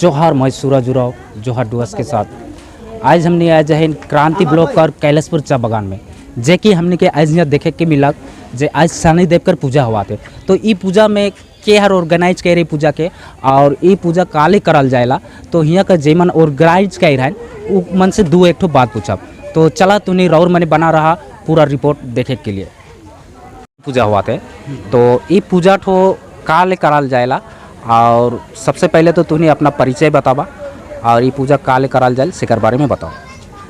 जोहार मैं सूरज उराव जोहार डुअस के साथ आज हमने आज है क्रांति ब्लॉक और कैलाशपुर चा बागान में जे कि हमने के आज यहाँ देखे के मिला जे आज शनिदेव कर पूजा हुआ थे। तो ई पूजा में के हर ऑर्गेनाइज कर रही पूजा के और ई पूजा काले करल जाएला। तो यहाँ का जेमन ऑर्गेनाइज कर रहे उ मन से दो एक ठो बात पूछब। तो चला तुनी रौर मने बना रहा पूरा रिपोर्ट देखे के लिए। पूजा हुआ थे तो ई पूजा ठो काले कराल जाएला और सबसे पहले तो तुहनी अपना परिचय बताबा और ये पूजा काले कराल जाए सेकर बारे में बताओ।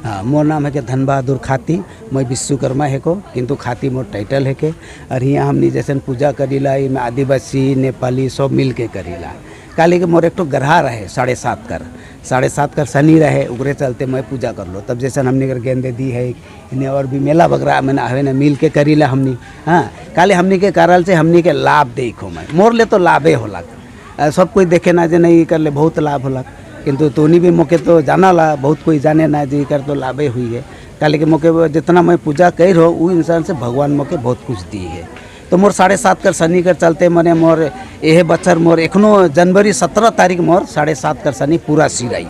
हाँ, मोर नाम है के धन बहादुर खाती, मैं विश्वकर्मा है को, किंतु खाती मोर टाइटल है के। और यहाँ हमनी जैसन पूजा करीला इमें आदिवासी नेपाली सब मिल के करीला। काले के मोर एक तो गरहा रहे 7.5 कर 7.5 कर शनि रहे, उगरे चलते मैं पूजा कर लो। तब जैसन हमने कर गेंदे दी है इन्हें और भी मेला वगैरह मैंने आवे ना मिल के करीला हमनी। हाँ, काले हमनी के कारण से हमनी के लाभ देखो, मैं मोर ले तो लाभे होला, सब कोई देखे ना जे नहीं कर ले बहुत लाभ होला, किंतु तोनी भी मौके तो जाना ला, बहुत कोई जाने ना जी कर तो लाभे हुई है। काले के मौके जितना मैं पूजा कर हो वो इंसान से भगवान मौके बहुत कुछ दी है। तो मोर 7.5 कर शनि कर चलते मने मोर यह बच्चर मोर एखनो जनवरी 17 तारीख मोर 7.5 कर शनि पूरा सिराई।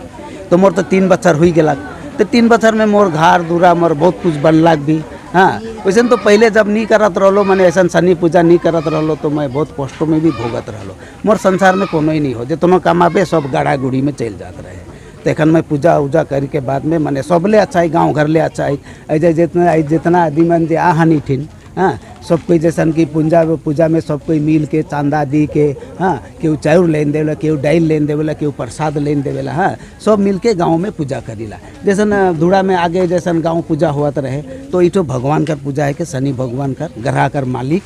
तो मोर तो 3 बच्चर हुई गया। तो 3 बच्चर में मोर घर दूरा मोर बहुत कुछ बनलाक भी। हाँ, वैसे तो पहले जब नहीं करत रहलो मैंने ऐसा शनि पूजा नहीं करत रहलो तो मैं बहुत कष्टों में भी भोगत रहलो। मोर संसार में कोनो ही नहीं हो, जितना कमाबे सब गाड़ा गुड़ी में चल जात रहे। तो एखन मैं पूजा उजा करके बाद में मैंने सबले अच्छा है, गाँव घर ले अच्छा है। ऐसे जितना जितना आदमी मन जे आ हानि ठिन। हाँ, सब कोई जैसन कि पूजा पूजा में सब कोई मिल के चंदा दी के, हाँ, केहू चाउर लेन देवेला, केहू डाइल लेन देवेला, केहू प्रसाद लेन देवेला। हाँ, सब मिल के गाँव में पूजा करीला। जैसन धूड़ा में आगे जैसन गाँव पूजा हुआ रहे तो इठो भगवान कर पूजा है के शनि भगवान कर ग्रह कर मालिक,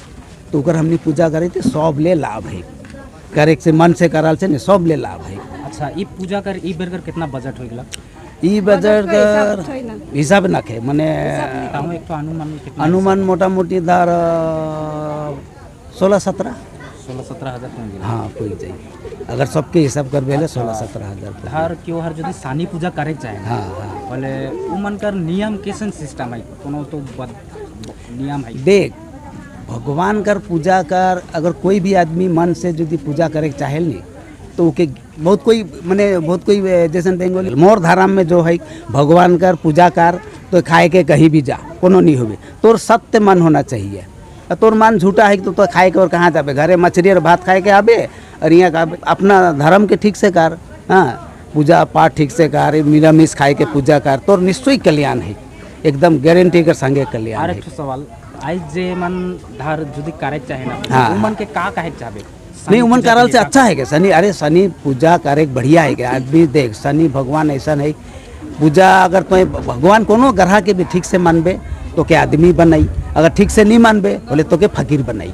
तो ओकर हमने पूजा करे थे सब ले लाभ है, करे से मन से कराल से नहीं सब ले लाभ है। अच्छा, ई पूजा कर ई बेर कर कितना बजट हो गया? ई बजट कर हिसाब ना खे मने एक तो अनुमान कितना? अनुमान मोटा मोटी दार 16-17 16-17 हज़ार पहुँच। हाँ, पहुँच जाए अगर सबके हिसाब कर बेले 16-17 हज़ार। हर क्यों हर यदि सानी पूजा करे चाहे। हाँ हाँ, बोले उमन कर नियम कैसन सिस्टम है, कोनो तो नियम है। देख, भगवान कर पूजा कर अगर कोई भी आदमी मन से यदि पूजा करे चाहे नहीं तो ओके बहुत कोई मने बहुत कोई जैसे बंगाली मोर धाराम में जो है भगवान कर पूजा कर तो खाए के कहीं भी जा कोनो नहीं होबे, तोर सत्य मन होना चाहिए। तोर मन झूठा है तो खाए के और कहाँ जाबे, घरे मछली और भात खाए के आबे और यहाँ का अपना धर्म के ठीक से कर। हाँ, पूजा पाठ ठीक से कर, निरामिष खाए के पूजा कर, तोर निश्चय कल्याण है, एकदम गारंटी कर संगे कल्याण। और एक सवाल आज जे मन धार यदि करे चाहे ना, हाँ, मन के का कहे चाहबे? नहीं, उमन करल से अच्छा है क्या शनि? अरे शनि पूजा करे बढ़िया है क्या आदमी? देख, शनि भगवान ऐसा नहीं पूजा अगर तुम्हें भगवान कोनो ग्रह के भी ठीक से मानबे तो के आदमी बनाई, अगर ठीक से नहीं मानबे बोले तो के फकीर बनाई।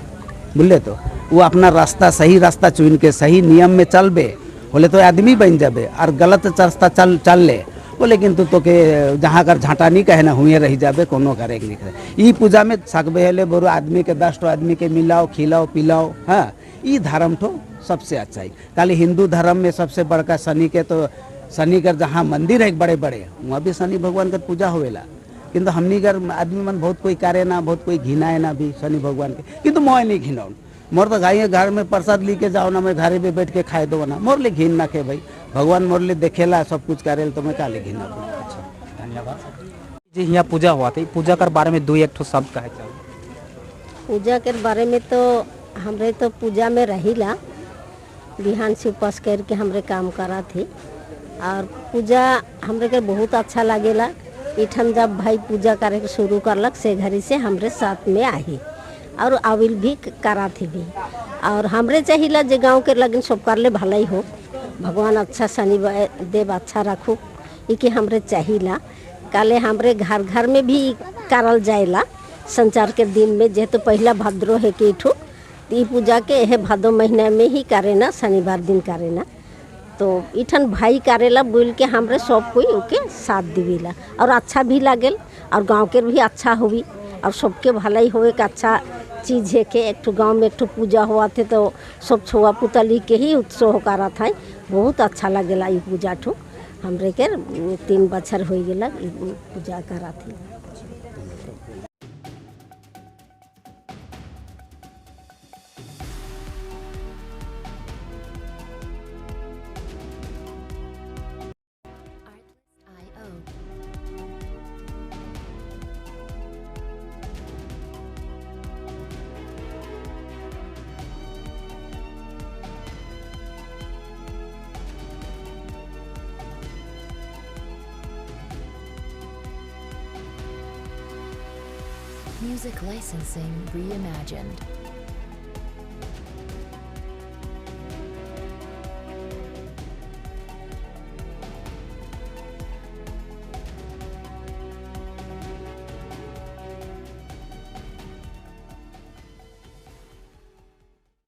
बोले तो वो अपना रास्ता सही रास्ता चुन के सही नियम में चलबे बोले तो आदमी बन जाबे, और गलत रास्ता चल चल ले बोले किंतु तो के जहाँ कर झाँटा नहीं कहे ना हुए रही जाबे, कोनो करे नहीं करे। ई पूजा में सकबे हेले बोरो आदमी के 10 आदमी के मिलाओ खिलाओ पिलाओ। हाँ, ई धर्म तो सबसे अच्छा है। खाली हिंदू धर्म में सबसे बड़का शनि के तो शनि कर जहाँ मंदिर है बड़े बड़े वहाँ भी शनि भगवान का पूजा होवेला, किंतु हमनी कर आदमी मन बहुत कोई करे ना, बहुत कोई घिनाए ना भी शनि भगवान के, किंतु मोह नहीं घिनाउन। मोर तो गाय घर में प्रसाद ली के जाओ ना, मैं घरे पे बैठ के खाए दो ना, मोर ले घिन ना के भाई भगवान मोर ले देखेला सब कुछ करे तो मैं काले घिना। अच्छा, धन्यवाद जी। यहाँ पूजा हुआ था, पूजा कर बारे में दो एक ठो शब्द कहे चाहो। पूजा के बारे में तो हमरे तो पूजा में रहिला, बिहान से उपवास करके हमरे काम करा थी और पूजा हमरे के बहुत अच्छा लागेला। इठन जब भाई पूजा करे के शुरू करलक से घरी से हमरे साथ में आही और आविल भी करा थी भी, और हमरे चाहिला जे गाँव के लगन सब कर ले भलाई हो, भगवान अच्छा शनि देव अच्छा रखो इके हमरे चाहिला। काले हमरे घर घर में भी करल जाएला संचार के दिन में, जेहेतु पहला भाद्रो है कि इठो ई पूजा के यह भादो महीना में ही करेना, शनिवार दिन करेना। तो इठन भाई करेला बोल के हमरे सब कोई ओके साथ दिवेला और अच्छा भी लागेल और गांव के भी अच्छा हुई और सबके भलाई होए के अच्छा चीज़ है के एक गाँव में एक पूजा हुआ थे तो सब छुआ पुतली के ही उत्सव करा था, बहुत अच्छा लगेला ई पूजा ठो। हमरे के 3 बछर हो गया पूजा करा थी। Music licensing reimagined.